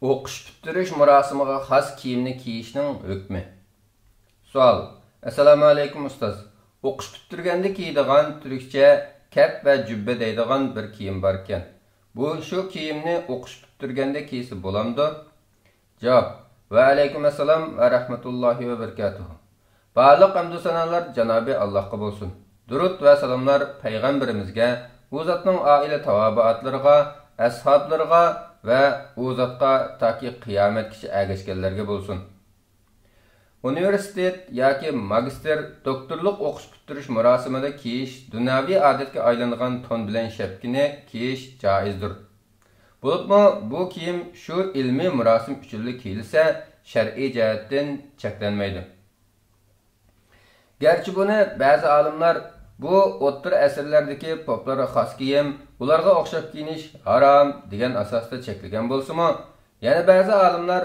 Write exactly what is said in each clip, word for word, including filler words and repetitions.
ئوقۇش پۈتتۈرۈش مۇراسىمىغا خاس كىيىمنى كىيىشنىڭ ھۆكمى. سوئال. ئەسسالامۇ ئەلەيكۇم ئۇستاز. ئوقۇش پۈتتۈرگەندە كىيىدىغان تۈركچە كەپ ۋە جۈببە دەيدىغان بىر كىيىم باركەن. بۇ شۇ كىيىمنى ئوقۇش پۈتتۈرگەندە كىيسە بولامدۇ؟ جاۋاب. ۋەئەلەيكۇم ئەسسالام ۋە رەھمەتۇللاھى ۋە بەرىكاتۇھۇ. بارلىق ھەمدۇ سانالار جانابى ئاللاھقا بولسۇن. دۇرۇت ۋە سالاملار پەيغەمبىرىمىزگە، ئۇ زاتنىڭ ئائىلە تاۋابىئاتلىرىغا، ئەسھابلىرىغا ۋە ئۇ زاتقا تاكى قىيامەتكىچە ئەگەشكەنلەرگە بولسۇن. ئۇنىۋېرسىتېت ياكى ماگىستىر، دوكتورلۇق ئوقۇش پۈتتۈرۈش مۇراسىمىدا كىيىش دۇنياۋى ئادەتكە ئايلانغان تون بىلەن شەپكىنى كىيىش جائىزدۇر. بولۇپمۇ بۇ كىيىم شۇ ئىلمىي مۇراسىم ئۈچۈنلا كىيىلسە، شەرئىي جەھەتتىن چەكلەنمەيدۇ. گەرچە بۇنى بەزى ئالىملار بۇ ئوتتۇرا ئەسىرلەردىكى پوپلارغا خاس كىيىم، ئۇلارغا ئوخشاپ كىيىنىش ھارام دېگەن ئاساستا چەكلىگەن بولسىمۇ، يەنە بەزى ئالىملار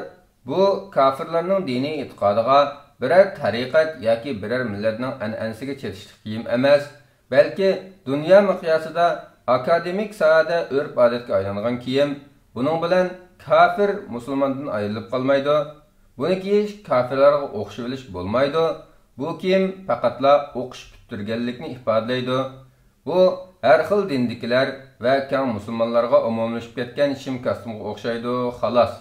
بۇ كاپىرلارنىڭ دىنىي ئېتىقادىغا، بىرەر تەرىقەت ياكى بىرەر مىللەتنىڭ ئەنئەنىسىگە چېتىشلىق كىيىم ئەمەس، بەلكى دۇنيا مىقياسىدا ئاكادېمىك ساھەدە ئۆرپ-ئادەتكە ئايلانغان كىيىم، بۇنىڭ بىلەن كاپىر مۇسۇلماندىن ئايرىلىپ قالمايدۇ. بۇنى كىيىش كاپىرلارغا ئوخشىۋېلىش بولمايدۇ. بۇ كىيىم پەقەتلا ئوقۇش پۈتتۈرگەنلىكنى ئىپادىلەيدۇ. بۇ ھەر خىل دىندىكىلەر ۋە كەڭ مۇسۇلمانلارغا ئومۇملىشىپ كەتكەن شىم كاستيۇمغا ئوخشايدۇ، خالاس.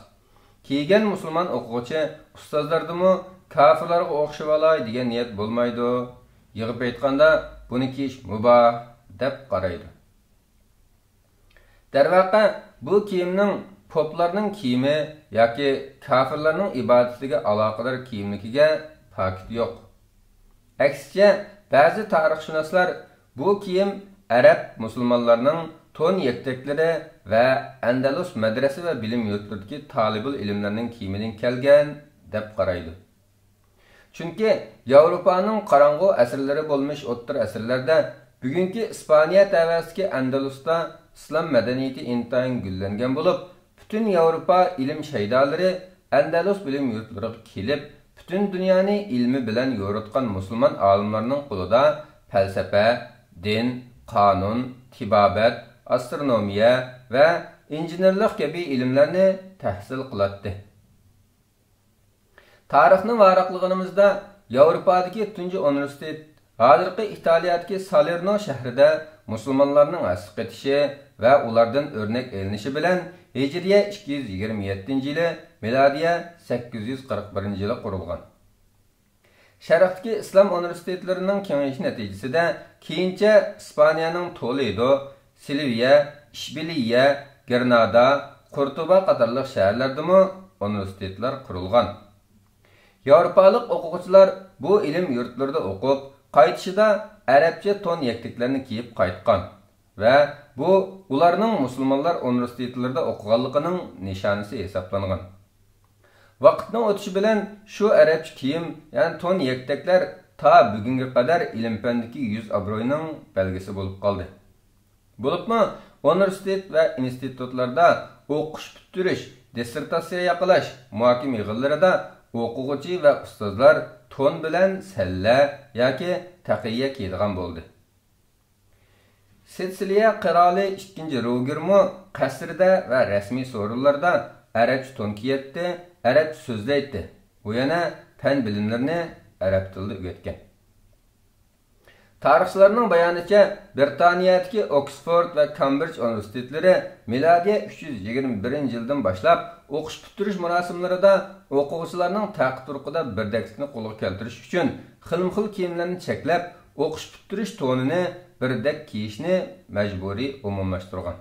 كىيگەن مۇسۇلمان ئوقۇغۇچى ئۇستازلاردىمۇ كاپىرلارغا ئوخشىۋالاي دېگەن نىيەت بولمايدۇ. يىغىپ ئېيتقاندا، بۇنى كىيىش مۇباھ دەپ قارايدۇ. دەرۋەقە، بۇ كىيىمنىڭ پوپلارنىڭ كىيىمى ياكى كاپىرلارنىڭ ئىبادىتىگە ئالاقىدار كىيىملىكىگە پاكىتى يوق. ئەكسىچە، بەزى تارىخشۇناسلار بۇ كىيىم ئەرەب مۇسۇلمانلارنىڭ تون يەكتەكلىرى ۋە ئەندەلۇس مەدرەسە ۋە بىلىم يۇرتلىرىدىكى تالىبۇل ئىلىملەرنىڭ كىيىمىدىن كەلگەن دەپ قارايدۇ. چۈنكى ياۋروپانىڭ قاراڭغۇ ئەسىرلىرى بولمىش ئوتتۇرا ئەسىرلەردە بۈگۈنكى ئىسپانىيە تەۋەسىدىكى ئەندەلۇستا ئىسلام مەدەنىيىتى ئىنتايىن گۈللەنگەن بولۇپ، پۈتۈن ياۋروپا ئىلىم شەيدالىرى ئەندەلۇس بىلىم يۇرتلىرىغا كېلىپ، پۈتۈن دۇنيانى ئىلمى بىلەن يورۇتقان مۇسۇلمان ئالىملارنىڭ قولىدا پەلسەپە، دىن، قانۇن، تېبابەت، ئاسترونومىيە ۋە ئىنژېنېرلىق كەبى ئىلىملەرنى تەھسىل قىلاتتى. تارىخنى ۋاراقلىغىنىمىزدا، ياۋروپادىكى تۇنجى ئۇنىۋېرسىتېت، ھازىرقى ئىتالىيەدىكى سالېرنو شەھىرىدە مۇسۇلمانلارنىڭ ھەسسە قېتىشى ۋە ئۇلاردىن ئۆرنەك ئېلىنىشى بىلەن ھىجرىيە ئىككى يۈز يىگىرمە يەتتىنچى يىلى، مىلادىيە سەككىز يۈز قىرىق بىرىنچى يىلى قۇرۇلغان. شەرقتىكى ئىسلام ئۇنىۋېرسىتېتلىرىنىڭ كېڭىيىشى نەتىجىسىدە، كېيىنچە ئىسپانىيەنىڭ تولېدو، سېۋىييە، ئىشبىلىيە، گرېنادا، قورتۇبا قاتارلىق شەھەرلەردىمۇ ئۇنىۋېرسىتېتلار قۇرۇلغان. ياۋروپالىق ئوقۇغۇچىلار بۇ ئىلىم يۇرتلىرىدا ئوقۇپ، قايتىشىدا ئەرەبچە تون يەكتەكلەرنى كىيىپ قايتقان ۋە بۇ ئۇلارنىڭ مۇسۇلمانلار ئۇنىۋېرسىتېتلىرىدا ئوقۇغانلىقىنىڭ نىشانىسى ھېسابلانغان. ۋاقىتنىڭ ئۆتۈشى بىلەن شۇ ئەرەبچە كىيىم، يەنى تون يەكتەكلەر تا بۈگۈنگە قەدەر ئىلىم-پەندىكى يۈز-ئابرۇينىڭ بەلگىسى بولۇپ قالدى. بولۇپمۇ ئۇنىۋېرسىتېت ۋە ئىنستىتۇتلاردا ئوقۇش پۈتتۈرۈش، دىسسېرتاتسىيە ياقىلاش، مۇھاكىمە يىغىنلىرىدا ئوقۇغۇچى ۋە ئۇستازلار تون بىلەن سەللە ياكى تەقىيە كىيىدىغان بولدى. سىتسىلىيە قىرالى ئىككىنچى روگېرمۇ قەسرىدە ۋە رەسمىي سورۇنلاردا ئەرەبچە تون كىيەتتى، ئەرەبچە سۆزلەيتتى. ئۇ يەنە پەن بىلىملىرىنى ئەرەب تىلىدا ئۆگەتكەن. تارىخچىلارنىڭ بايانىچە، بىرىتانىيەدىكى ئوكسفورد ۋە كامبرىج ئۇنىۋېرسىتېتلىرى مىلادىيە ئۈچ يۈز يىگىرمە بىرىنچى يىلدىن باشلاپ ئوقۇش پۈتتۈرۈش مۇراسىملىرىدا ئوقۇغۇچىلارنىڭ تەقى-تۇرقىدا بىردەكلىكنى قولغا كەلتۈرۈش ئۈچۈن خىلمۇخىل كىيىملەرنى چەكلەپ، ئوقۇش پۈتتۈرۈش تونىنى بىردەك كىيىشنى مەجبۇرىي ئومۇملاشتۇرغان.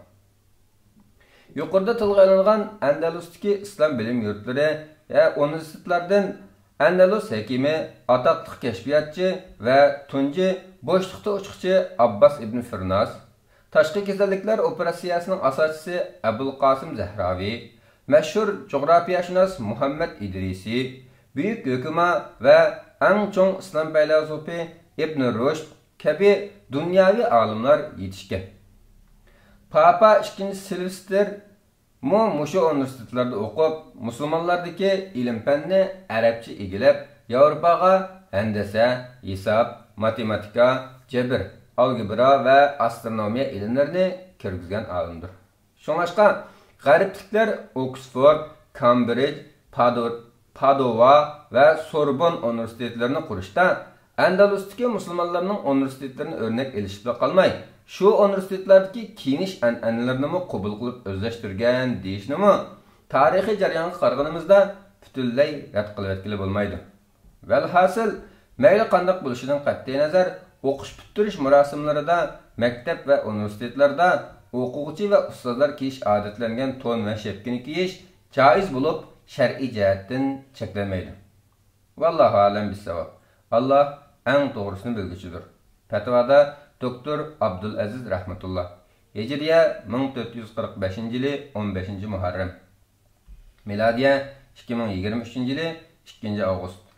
يۇقىرىدا تىلغا ئېلىنغان ئەندەلۇستىكى ئىسلام بىلىم يۇرتلىرى ۋە ئۇنىۋېرسىتېتلاردىن ئەندەلۇس ھېكىمى، ئاتاقلىق كەشپىياتچى ۋە تۇنجى بوشلۇقتا ئۇچقۇچى ئابباس ئىبن فىرناس، تاشقى كېسەللىكلەر ئوپېراتسىيەسىنىڭ ئاساسچىسى ئەبۇلقاسىم زەھراۋى، مەشھۇر جۇغراپىيەشۇناس مۇھەممەد ئىدرىسى، بۈيۈك ھۆكۈما ۋە ئەڭ چوڭ ئىسلام پەيلاسوپى ئىبن رۇشد كەبى دۇنياۋى ئالىملار يېتىشكەن. پاپا ئىككىنچى سىلۋېستىر مۇ مۇشۇ ئۇنىۋېرسىتېتلاردا ئوقۇپ، مۇسۇلمانلاردىكى ئىلىم-پەننى ئەرەبچە ئىگىلەپ، ياۋروپاغا ھەندەسە، ھېساب، ماتېماتىكا، جەبىر، ئالگېبرا ۋە ئاسترونومىيە ئىلىملىرىنى كىرگۈزگەن ئالىمدۇر. شۇڭلاشقا، غەربلىكلەر ئوكسفورد، كامبرىج، پادو-، پادوۋا ۋە سوربون ئۇنىۋېرسىتېتلىرىنى قۇرۇشتا ئەندەلۇستىكى مۇسۇلمانلارنىڭ ئۇنىۋېرسىتېتلىرىنى ئۆرنەك ئېلىشىپلا قالماي، شۇ ئۇنىۋېرسىتېتلاردىكى كىيىنىش ئەنئەنىلىرىنىمۇ قوبۇل قىلىپ ئۆزلەشتۈرگەن دېيىشنىمۇ تارىخىي جەريانغا قارىغىنىمىزدا پۈتۈنلەي رەت قىلىۋەتكىلى بولمايدۇ. ۋەلھاسىل، مەيلى قانداق بولۇشىدىن قەتئىينەزەر، ئوقۇش پۈتتۈرۈش مۇراسىملىرىدا، مەكتەپ ۋە ئۇنىۋېرسىتېتلاردا ئوقۇغۇچى ۋە ئۇستازلار كىيىش ئادەتلەنگەن تون ۋە شەپكىنى كىيىش جائىز بولۇپ، شەرئىي جەھەتتىن چەكلەنمەيدۇ. ۋاللاھۇ ئەلەم بىسساۋاب. ئاللاھ ئەڭ توغرىسىنى بىلگۈچىدۇر. پەتىۋادا دوكتور ئابدۇلئەزىز رەھمەتۇللا. ھىجرىيە مىڭ تۆت يۈز قىرىق بەشىنچى يىلى ئون بەشىنچى مۇھەررەم. مىلادىيە ئىككى مىڭ يىگىرمە ئۈچىنچى يىلى ئىككىنچى ئاۋغۇست.